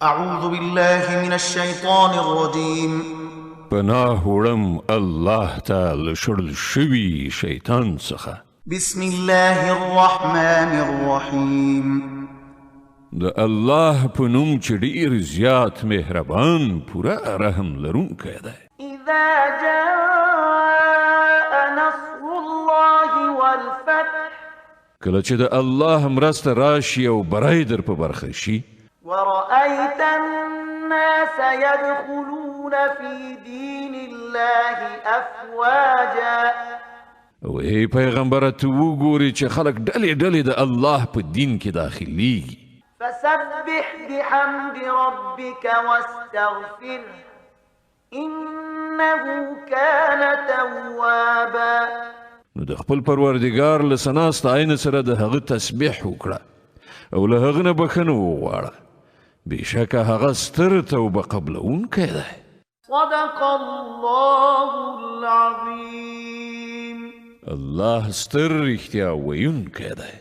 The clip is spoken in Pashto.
أعوذ بالله من الشيطان الرجيم. پناه وړم الله ته له شړل شوي شیطان څخه. بسم الله الرحمن الرحيم. د الله په نوم چې ډیر زیات مهربان پوره رحم لرونکی دی. إذا جاء نصر الله والفتح. کله چې د الله مرسته راشي او بری در په برخه شي. ورأيت الناس يدخلون في دين الله أفواجا. او ای پیغمبره، ته وګورې چې خلک ډلې ډلې د الله په دین کې داخليږي. فسبح بحمد ربك واستغفره إنه كان توابا. نو د خپل پروردګار له ثنا ستاینې سره د هغه تسبیح وکړه او له هغه نه بخښنه وغواړه، بېشکه هغه ستر توبه قبلوونکی دی. صدق الله العظیم. الله ستر رښتیا ویونکی دی.